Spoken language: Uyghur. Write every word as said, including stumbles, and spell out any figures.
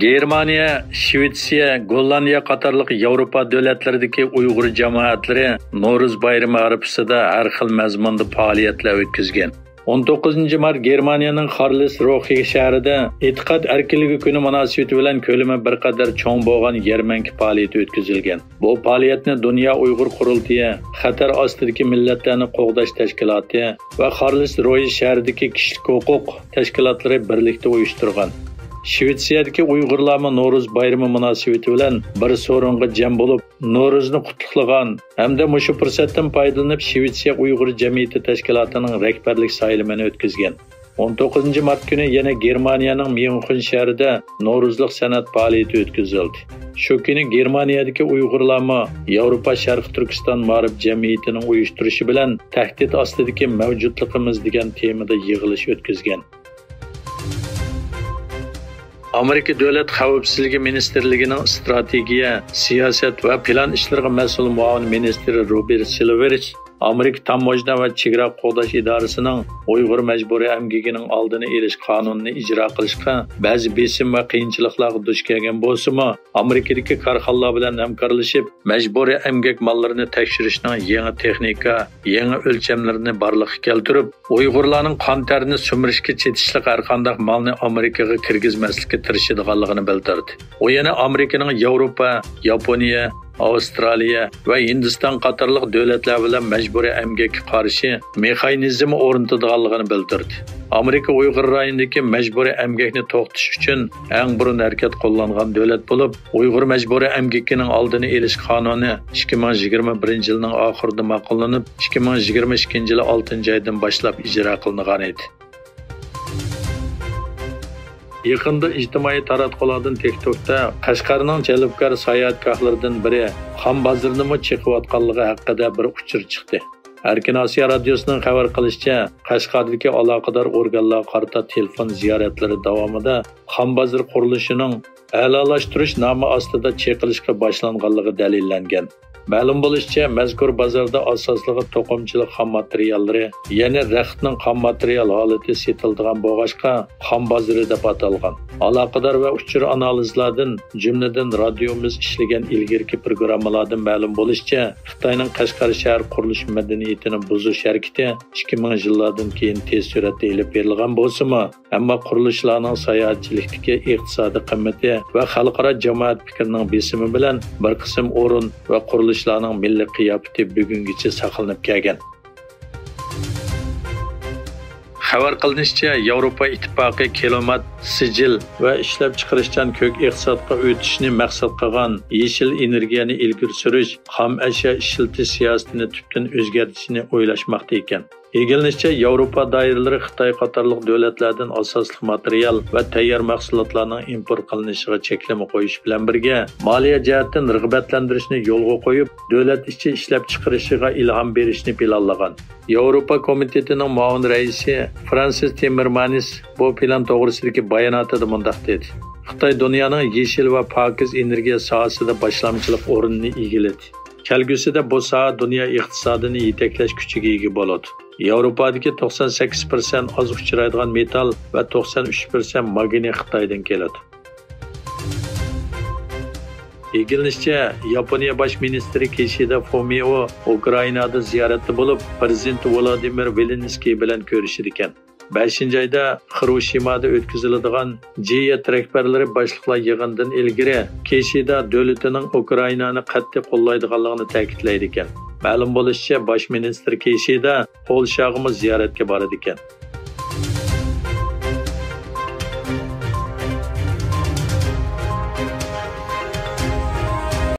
گېرمانىيە، شىۋېتسىيە، گوللاندىيە قاتارلىق ياۋروپا دۆلەتلىرىدىكى ئۇيغۇر جامائەتلىرى نورۇز بايرىمى ئارىپىسىدا ھەر خىل مەزمۇندا پائالىيەتلەر ئۆتكۈزگەن. ئون توققۇزىنچى مارت گېرمانىيەنىڭ خارلسروخې شەھىرىدە ئېتىقاد ئەركىنلىكى كۈنى مۇناسىۋىتى بىلەن كۆلىمى بىر قەدەر چوڭ بولغان يەرمەنكە پائالىيىتى ئۆتكۈزۈلگەن. بۇ پائالىيەتنى دۇنيا ئۇيغۇر قۇرۇلتىيى، خەتەر ئاستىدىكى مىللەتلەرنى قوغداش تەشكىلاتى ۋە خارلسروھې شەھىرىدىكى كىشىلىك ھوقۇق تەشكىلاتلىرى بىرلىكتە ئۇيۇشتۇرغان. شىۋېتسىيەدىكى ئۇيغۇرلارمۇ نورۇز بايرىمى مۇناسىۋىتى بىلەن بىر سورۇنغا جەم بولۇپ، نورۇزنى قۇتلۇقلىغان ھەمدە مۇشۇ پۇرسەتتىن پايدىلىنىپ، شىۋېتسىيە ئۇيغۇر جەمئىيىتى تەشكىلاتىنىڭ رەھبەرلىك سايلىمىنى ئۆتكۈزگەن. ئون توققۇزىنچى مارت كۈنى يەنە گېرمانىيەنىڭ ميۇنخېن شەھىرىدە نورۇزلۇق سەنئەت پائالىيىتى ئۆتكۈزۈلدى. شۇ كۈنى گېرمانىيەدىكى ئۇيغۇرلارمۇ ياۋروپا شەرقىي تۈركىستان مائارىپ جەمئىيىتىنىڭ ئۇيۇشتۇرۇشى بىلەن تەھدىت ئاستىدىكى مەۋجۇتلۇقىمىز دېگەن تېمىدا يىغىلىش ئۆتكۈزگەن. ئامېرىكا دۆلەت خەۋپسىزلىكى مىنىستىرلىكىنىڭ ئىستراتېگىيە، سىياسەت ۋە پىلان ئىشلىرىغا مەسئۇل مۇئاۋىن مىنىستىرى روبېرت سىلۋېرچ ئامېرىكا تاموژنا ۋە چېگرا قوغداش ئىدارىسىنىڭ ئۇيغۇر مەجبۇرىي ئەمگىكىنىڭ ئالدىنى ئېلىش قانۇنىنى ئىجرا قىلىشقا بەزى بېسىم ۋە قىيىنچىلىقلارغا دۇچ كەلگەن بولسىمۇ، ئامېرىكىدىكى كارخانىلار بىلەن ھەمكارلىشىپ، مەجبۇرىي ئەمگەك ماللىرىنى تەكشۈرۈشنىڭ يېڭى تېخنىكا، يېڭى ئۆلچەملىرىنى بارلىققا كەلتۈرۈپ، ئۇيغۇرلارنىڭ قان تەرىنى سۈمۈرۈشكە چېتىشلىق ھەرقانداق مالنى ئامېرىكىغا كىرگۈزمەسلىككە تىرىشىدىغانلىقىنى بىلدۈردى. ئۇ يەنە ئامېرىكىنىڭ ياۋروپا، ياپونىيە، ئاۋسترالىيە ۋە ھىندىستان قاتارلىق دۆلەتلەر بىلەن مەجبۇرىي ئەمگەككە قارشى مېخانىزمى ئورنىتىدىغانلىقىنى بىلدۈردى. ئامېرىكا ئۇيغۇر رايونىدىكى مەجبۇرىي ئەمگەكنى توختىتىش ئۈچۈن ئەڭ بۇرۇن ھەرىكەت قوللانغان دۆلەت بولۇپ، ئۇيغۇر مەجبۇرىي ئەمگىكىنىڭ ئالدىنى ئېلىش قانۇنى ئىككى مىڭ يىگىرمە بىرىنچى يىلنىڭ ئاخىرىدا ماقۇللىنىپ، ئىككى مىڭ يىگىرمە ئىككىنچى يىلى ئالتىنچى ئايدىن باشلاپ ئىجرا قىلىنغانىدى. يېقىندا ئىجتىمائىي تاراتقۇلاردىن تىك توكتا قەشقەرنىڭ جەلپكار ساياھەتگاھلىرىدىن بىرى خان بازىرىنىمۇ چېقىۋاتقانلىقى ھەققىدە بىر ئۇچۇر چىقتى. ئەركىن ئاسىيا رادىيوسىنىڭ خەۋەر قىلىشىچە، قەشقەردىكى ئالاقىدار ئورگانلارغا قارىتا تېلېفون زىيارەتلىرى داۋامىدا خان بازىرى قۇرۇلۇشىنىڭ ئەلالاشتۇرۇش نامى ئاستىدا چېقىلىشقا باشلانغانلىقى دەلىللەنگەن. مەلۇم بولۇشىچە، مەزكۇر بازاردا ئاساسلىقى توقۇمىچىلىق خام ماتېرىياللىرى، يەنى رەختنىڭ خام ماتېرىيال ھالىتى سېتىلىدىغان بولغاچقا، خان بازىرى دەپ ئاتالغان. ئالاقىدار ۋە ئۇچۇر ئانالىزلاردىن، جۈملىدىن رادىيومىز ئىشلىگەن ئىلگىرىكى پروگراممىلاردىن مەلۇم بولۇشىچە، خىتاينىڭ قەشقەر شەھەر قۇرۇلۇش مەدەنىيىتىنى بۇزۇش ھەرىكىتى ئىككى مىڭىنچى يىللاردىن كېيىن تېز سۈرئەتتە ئېلىپ بېرىلغان بولسىمۇ، ئەمما قۇرۇلۇشلارنىڭ ساياھەتچىلىكتىكى ئىقتىسادىي قىممىتى ۋە خەلقئارا جامائەت پىكرىنىڭ بېسىمى بىلەن بىر قىسىم ئورۇن ۋە قۇرۇلۇشلارنىڭ مىللىي قىياپىتى بۈگۈنگىچە ساقلىنىپ كەلگەن. خەۋەر قىلىنىشىچە، ياۋروپا ئىتتىپاقى كىلىمات، سىجىل ۋە ئىشلەپچىقىرىشچان كۆك ئىقتىسادقا ئۆتۈشنى مەقسەت قىلغان يېشىل ئېنېرگىيەنى ئىلگىرى سۈرۈش، خام ئەشيا ئىشلىتىش سىياسىتىنى تۈپتىن ئۆزگەرتىشنى ئويلاشماقتا ئىكەن. ئىگىلىنىشىچە، ياۋروپا دائىرىلىرى خىتاي قاتارلىق دۆلەتلەردىن ئاساسلىق ماتېرىيال ۋە تەييار مەھسۇلاتلارنىڭ ئىمپورت قىلىنىشىغا چەكلىمە قويۇش بىلەن بىرگە، مالىيە جەھەتتىن رىغبەتلەندۈرۈشنى يولغا قويۇپ، دۆلەت ئىچى ئىشلەپچىقىرىشىغا ئىلھام بېرىشنى پىلانلىغان. ياۋروپا كومىتېتىنىڭ مۇئاۋىن رەئىسى فرانسىس تىممېرمانىس بۇ پىلان توغرىسىدىكى باياناتىدا مۇنداق دېدى: «خىتاي دۇنيانىڭ يېشىل ۋە پاكىز ئېنېرگىيە ساھەسىدە باشلامچىلىق ئورنىنى ئىگىلىدى. كەلگۈسىدە بۇ ساھە دۇنيا ئىقتىسادىنى يېتەكلەش كۈچىگە ئىگە بولىدۇ.» ياۋروپادىكى توقسان سەككىز پىرسەنت ئاز ئۇچرايدىغان مېتال ۋە توقسان ئۈچ پىرسەنت ماگنىي خىتايدىن كېلىدۇ. ئىگىلىنىشىچە، ياپونىيە باش مىنىستىرى كىشىدا فۇمىئو ئۇكرائىنادا زىيارەتتە بولۇپ، پىرېزىدېنت ۋولودىمىر ۋېلېنسكىي بىلەن كۆرۈشىدىكەن. بەشىنچى ئايدا خىروشىمادا ئۆتكۈزۈلىدىغان جى يەتتە رەھبەرلىرى باشلىقلار يىغىنىدىن ئىلگىرى، كىشىدا دۆلىتىنىڭ ئۇكرائىنانى قەتئىي قوللايدىغانلىقىنى تەكىتلەيدىكەن. مەلۇم بولۇشىچە، باش مىنىستىر كىشىدا پولشاغىمۇ زىيارەتكە بارىدىكەن.